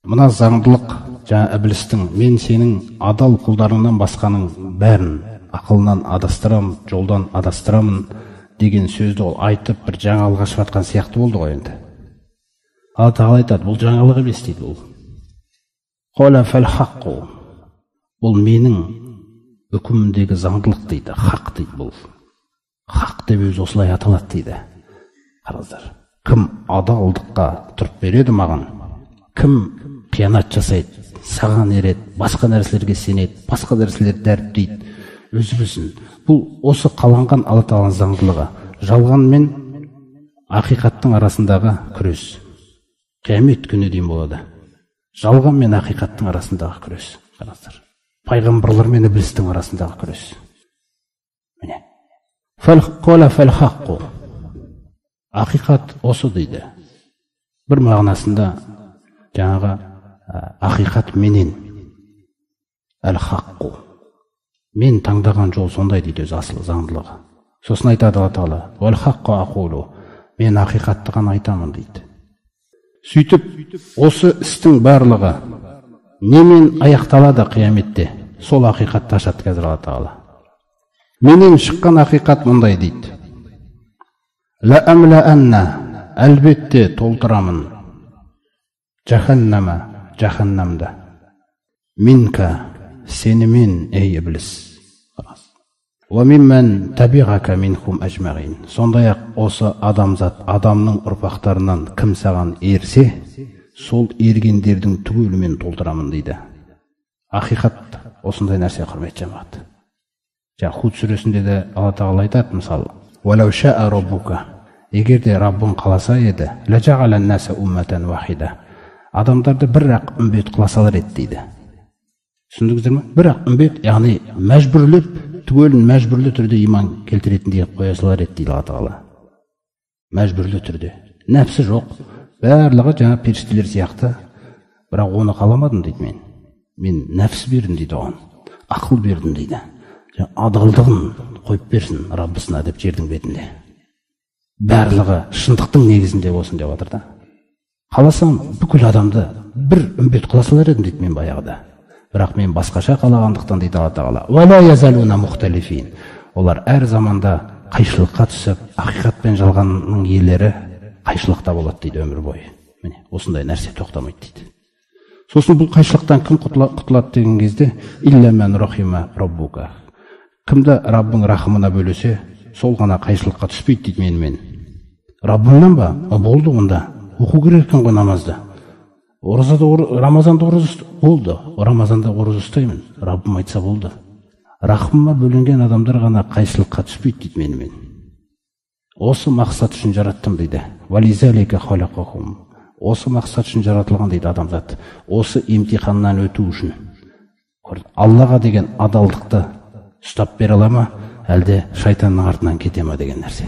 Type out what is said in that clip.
Мына заңдылық жаңа ібілістің мен сенің адал құлдарыңнан басқаның бәрін ақылынан адастырамын, жолдан адастырамын деген сөзді ол айтып бір жаңалық ашып жатқан сияқты болды ғой енді. Алла тағала айтады, бұл жаңалық емес дейді бұл. Қала фәл хаққу, бұл менің үкімімдегі заңдылық дейді, хақ дейді бұл. Хақ деп өзі осылай аталады дейді. Қараңыздар, кім адалдыққа тұрып береді маған, кім қиянат жасайды, саған ереді, басқа нәрселерге сенеді, басқа нәрселерді дәріптейді, өзі білсін. Бұл осы қаланған Алла тағаланың заңдылығы. Жалған мен ақиқаттың арасындағы күрес. Қиямет күні дейін болады. Жалған мен ақиқаттың арасындағы күрес. Қараңыздар. Пайғамбарлар мен ібілістің арасындағы күрес. Міне. Фәл фәл хаққу. Ақиқат осы дейді. Бір мағынасында жаңағы ақиқат менен әл хаққу. Мен таңдаған жол сондай дейді өзі асыл заңдылығы. Сосын айтады Алла тағала, уәл хаққа ақулу, мен ақиқатты ғана айтамын дейді. Сөйтіп осы істің барлығы немен аяқталады қияметте, сол ақиқатты ашады қазір Алла тағала. Менен шыққан ақиқат мындай дейді. Ла амлаанна, әлбетте толтырамын, жаханнама, жаханнамда, минка, сенімен, ей ібіліс. Сондай-ақ осы адамзат, адамның ұрпақтарынан кім саған ерсе, сол ергендердің түгелімен толтырамын дейді. Ақиқат осындай нәрсе, құрметті жамағат. Жаңа Худ сүресінде де Алла тағала айтады, мысалы, егер де Раббың қаласа еді, адамдарды бір-ақ үмбет қыла салар еді дейді. Түсіндіңіздер ме? Бір-ақ үмбет, яғни мәжбүрлеп, түгелін мәжбүрлі түрде иман келтіретіндей қоя салар еді дейді Алла тағала. Мәжбүрлі түрде. Нәпсі жоқ, барлығы жаңа періштелер сияқты, бірақ оны қаламадым дейді мен. Мен нәпсі бердім дейді оған, ақыл бердім дейді. Адалдығын қойып берсін Раббысына деп жердің бетінде. Барлығы шындықтың негізінде болсын деп отыр да. Қаласам бүкіл адамды бір үмбет қыла салар едім дейді мен баяғыда. Бірақ мен басқаша қалағандықтан дейді Алла тағала. Олар әр заманда қайшылыққа түсіп, ақиқат пен жалғанның иелері қайшылықта болады дейді өмір бойы. Міне, осындай нәрсе тоқтамайды дейді. Сосын бұл қайшылықтан кім құтылады деген кезде, илля ман рахима раббука. Кімді Раббың рахымына бөлесе, сол ғана қайшылыққа түспейді дейді менімен. Раббыңнан ба? Болды онда. Оқу керек екен ғой намазды. Оразада, Рамазанда ораза болды. Рамазанда ораза ұстаймын. Раббым айтса болды. Рахымыма бөленген адамдар ғана қайшылыққа түспейді дейді менімен. Осы мақсат үшін жараттым дейді. Вализалика халақахум. Осы мақсат үшін жаратылған дейді адамзат. Осы емтиханнан өту үшін. Аллаға деген адалдықты ұстап бере ала ма, әлде шайтанның артынан кете ма деген нәрсе.